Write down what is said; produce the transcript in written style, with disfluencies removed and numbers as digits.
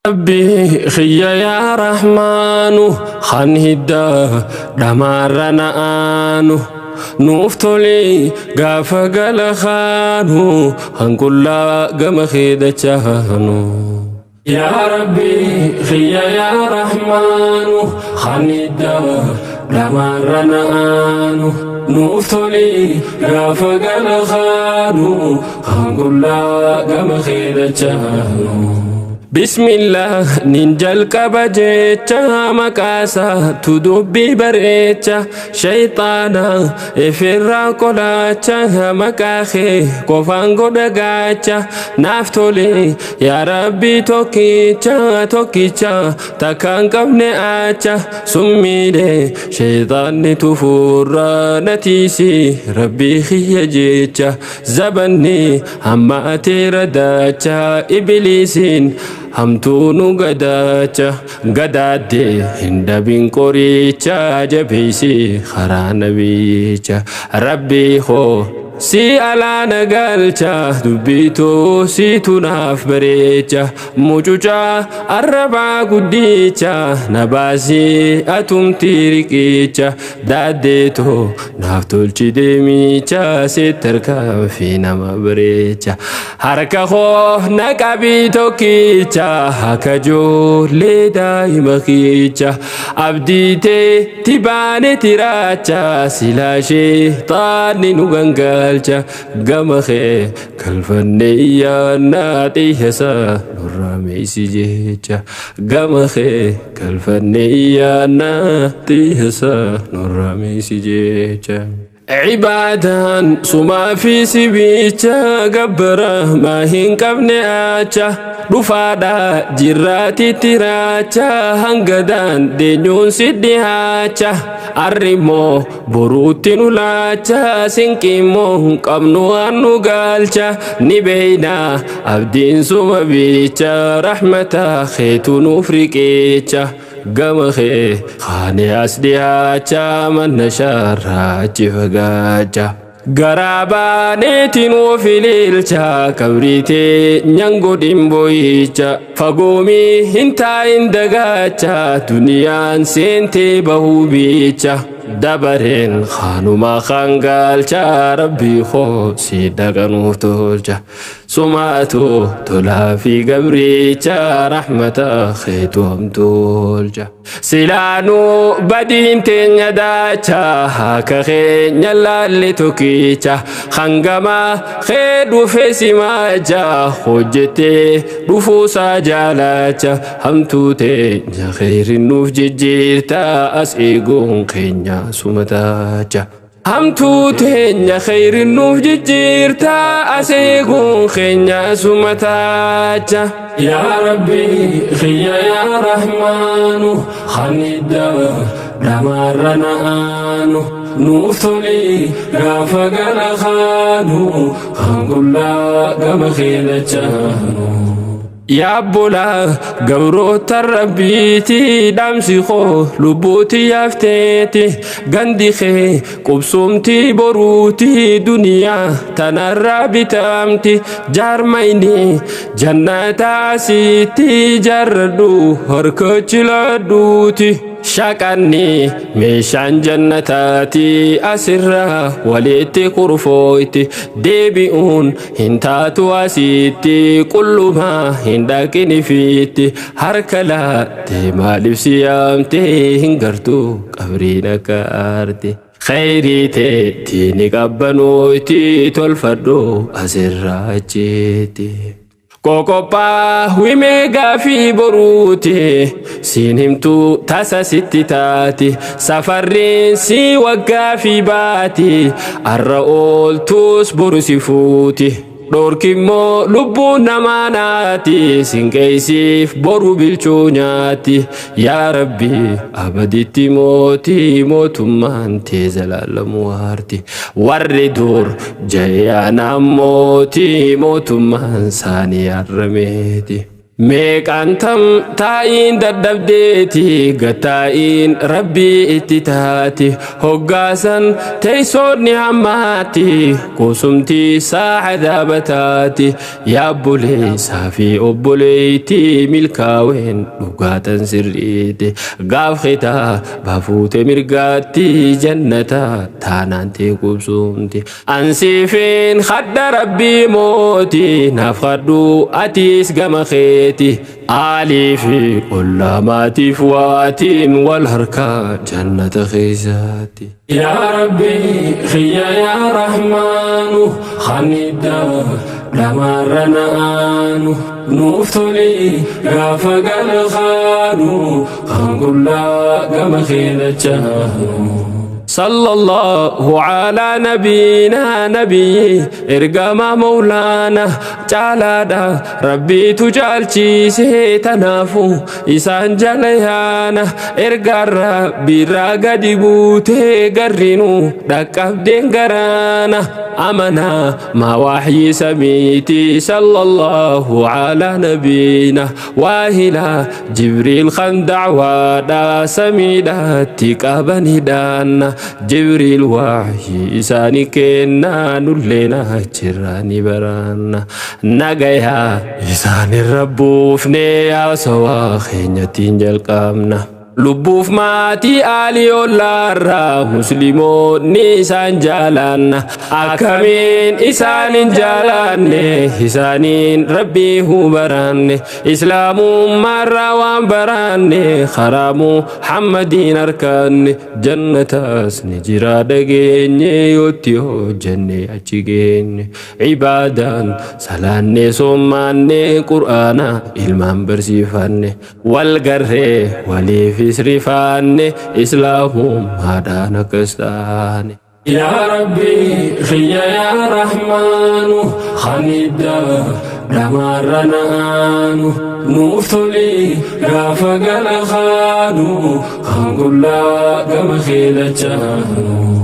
Rabbi xiyya yaa Rahmaanu kan hidda dhamaarra na'aanu nuuf toli gaafa gala kaanu kan qullaa gama keedachaanu. Yaa Rabbi xiyya yaa Rahmaanu kan hidda dhamaarra na'aanu nuuf toli gaafa gala kaanu kan qullaa gama keedachaanu. Bismillah nin jalqaba jecha maqaasaa tu dubbii bareecha shayxaana ifirraa qolaacha maqaa kee qofaan godha gaacha naaf tole yaa rabbii tokkicha tokkicha takkaan qabne acha summiidhe shayxaanni tufuurra natiisi rabbii kiyya jecha zabanni hamma ateera daacha ibiliisiin hamtuu nu gadaacha gadaadde hin dhabin qoricha jabeeysi karaa nabiyyicha rabbii koo si alaana galcha dubbiituu siitu naaf bareecha mucucaa arrabaa guddicha na baasii atumti riqicha daaddeetoo naaf tolchi deemicha sitti harkaa nama bareecha harka koo na qabii tokkicha akka ijoollee daa'ima kiicha abdiitee tibaane tiraacha silaashee xaanni nu gangalcha gama kee galfanne iyyaannaa xiyyasaa nurraa meeysi jecha gama kee galfanne iyyaannaa xiyyasaa nurraa meeysi jecha. Cibaadaan sumaa fi sibiicha gabbara maa hin qabne acha dhufaadha jirraati tiraacha hangadaan deenyuun si dhihaacha arrimmoo boruutti nu laacha sinqiimmoo hin qabnu waan nu galcha ni beeyna abdiin suma biicha rahmata keetu nuuf riqicha gama kee kaane as dhihaacha manna shaarraa achi fagaacha. Garaa baaneetiin of ililcha kabriitee nyangodhin booyicha fagoomii hin taa'in dagaacha duniyaan seentee bahuu biicha dabareen kaanuma kan galcha rabbii koo si dhaqanuuf tolcha sumaatu tolaa fi gabriicha rahmata keetu hamtolcha. Silaanuu badiin teenya daacha akka keenya laalle tokkicha hangama kee dhufe simaacha hojjettee dhufuusaa jaalacha hamtuu teenya kheyrin nuuf jijjiirta as eeguun keenya sumataacha. Hamtuu teenya kheyrin nuuf jijjiirta as eeguun keenya sumataacha. Yaa Rabbi xiyya yaa Rahmaanu kan hidda dhamaarra na'aanu nuuf toli gaafa gala kaanu kan qullaa gama keedachaanu. Yaabbola gabroota rabbiiti dhaamsi koo lubbuuti yaafteeti gandi kee qubsumti boruuti duniyaa tanarraa bitamti jaarmayni jannata asitti jaarradhu harka chiladhuuti. Shaqanni meeshaan jannataati asirraa walitti kurfooyti deebi'uun hin taatu asitti qullumaa hin dhaqini fiitti harka laatte maaliif si yaamte hin gartuu qabriin akka aarte. Khayrii teetti ni qabbanooyti tolfadhu asirraa achitti. Qoqophaa wimee gaafii boruuti siin himtuu tasa sitti taati safarriin si waggaa fi baati arra ooltuus boru si fuuti dhorkimmoo lubbuun namaa naati sinqeeysiif boru bilchuu nyaati yaa rabbi abaditti mootii mootummaan tee zalaalamuu waarti warri dur jayaanaan mootii mootummaan isaanii arrameeti. Meeqaan tam taa'iin dadhabdeeti gattaa'iin rabbii itti taati hoggaasan teeysoonni hammaatti kusumtii saaca daabataati yaa obboleessaa fi obboleeytii milkaaween dhugaatan sirriiti gaaf xitaa bafuute mirgaatti jannata taanaan tee qubsumti ansiifin hadda rabbii mooti naaf hadhu atiis gama keeti aalii fi ollaa maatiif waatiin wal harkaa jannata keessaatti. Yaa Rabbi xiyya yaa Rahmaanu hanidda dhamaarra na'aanu nuuf toli gaafa galkaanu kan qullaa gama keenachaanu. صلى الله على نبينا نبي إرقام مولانا جالادا ربي تجالشي سيتنافو إسان جليانا إرقى ربي راقدي بوتي قرنو دكاب دين قرانا أمنا ما وحي سميتي صلى الله على نبينا واهلا جبريل خان دعوة دا سميدا تكابني دانا jibriil waahii isaanii kennaa nulleen achirraa baraanna nagayaa isaanirra buufnee haasawaa keenyattiin jalqabna. Lubbuuf maatii aalii ollaarraa musliimoonni isaan jaalanna akkamiin isaanin jaalanne isaaniin rabbii hubaranne islaamummaarraa waan baranne karaa muhammadiin harkanne jannataas ni jira dhageenye yootti hojjenne achi geenye ibaadaan salaanne soommaanne qur'aana ilmaan barsiifanne wal garree waliifis rifaanne islaamummaadhaan akkas taane. Yaa Rabbi xiyya yaa Rahmaanu hanidda dhamaarra na'aanu nuuf toli gaafa galakaanu kan qullaa gama keelachaanu.